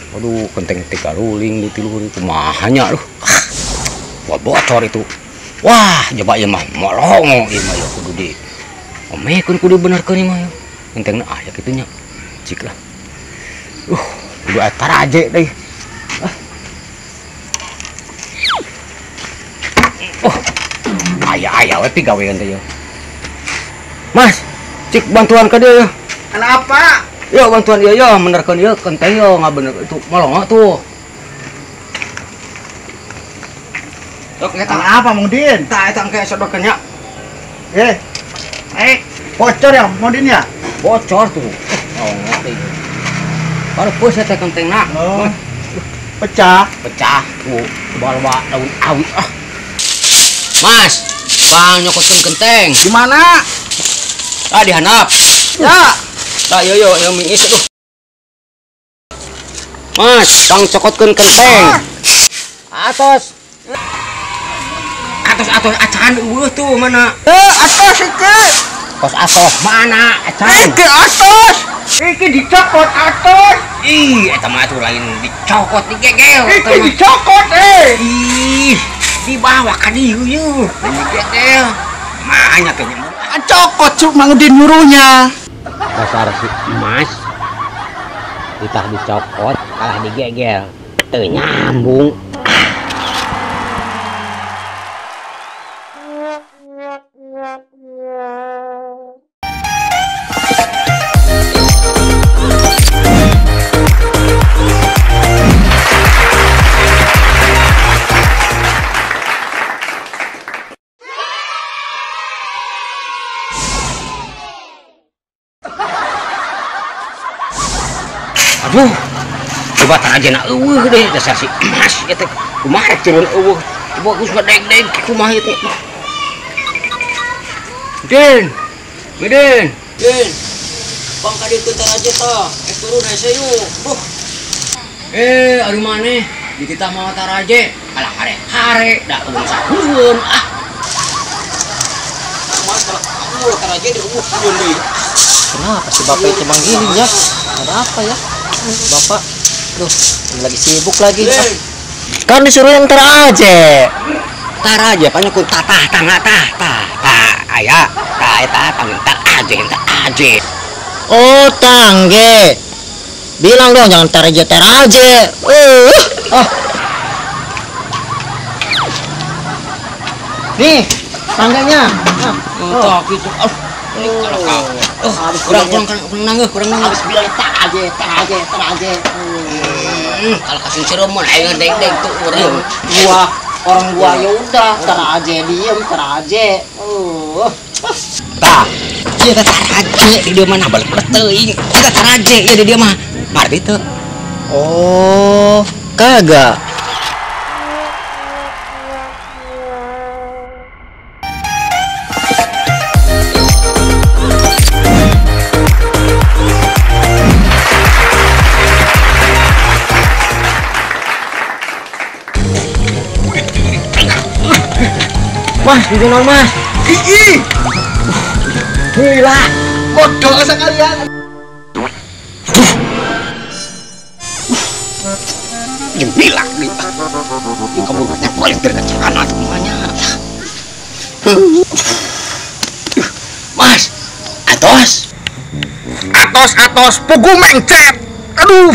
Aduh, kenteng tiga ruling di tilu kumaha nya aduh. Wah, bocor itu. Wah, coba ieu mah molongo ieu mah ya kudu di omekeun kudu benerkeun ieu mah ya. Kentengna aya kitu nya. Cik lah. Kudu aya taraje deui. Oh, aya-aya we pigawean teh ya. Mas, cik bantuan ka dieu ya. Kenapa? Yo bantuan dia ya, menerkan dia kenteng yo nggak bener itu molongo tuh. Dok, eta apa Mang Din? Tah eta engke sodorkeun nya. Bocor ya Mang Din ya? Bocor tuh. Molongo teh. Baru peus eta kentengna. Oh. Pecah. Pecah tuh. Bawa daun awi ah. Mas, bang nyokotkeun kenteng. Di mana? Ah di handap. Ya. Tah yo yo yo mingis aduh. Mas, bang cokotkeun kenteng. Atos. Atos atos acan eueuh tuh mana? Atos iki. Atos atos mana acan? Iki atos. Iki dicokot atos. Ih, eta mah atuh lain dicokot digegel. Iki dicokot Ih, dibawa ka dieu yeuh. Digegel. Manya teh nya. Cokot cuk Mang Udin nyuruhnya. Dasar si emas ditah dicokot kalah digegel teu nyambung. Aduh, coba taraje na eueuh deui dasar si emas ieu teh. Kumaha rek turun eueuh? Coba geus ngadeg-deg kumaha ieu teh. Din. Din. Din. Bang ka dieu taraje tah, es turun hese yuk. Duh. Aduh maneh dititah mawa taraje. Alah hare-hare da eueuh sahueun ah. Mas kalau eueuh taraje di eueuh deui. Kenapa si bapak itu manggilin ya? Ada apa ya? Bapak, duh, ini lagi sibuk lagi. Kan disuruh yang ntar aja. Ntar aja, pokoknya ku tatah, tangga tah, tah, tah, aya, tah, eta, tang, ntar aja, ntar aja. Oh, tangge. Bilang dong, jangan ntar aja, ntar aja. Oh. Nih, tangganya. Nah, oh, gitu. Oh. Kurang kurang kurang nangeuh. Habis bilang tak aja, tak aja, tak aja. Kalau kasih ceramah aing deg-deg tuh urang. Gua orang gua ya udah, tar aja diem, tar aja. Tah. Ieu teh taraje di dieu mah balik teuing. Ieu taraje ieu di dieu mah. Marti teu. Oh, kagak. Mas, di naon Mas? Ih. Gila, bodoh sekalian. Jeung bilak deui. Ieu kamu nyepoek dari celana semuanya. Mas, atos. Atos atos pugu mengcet. Aduh.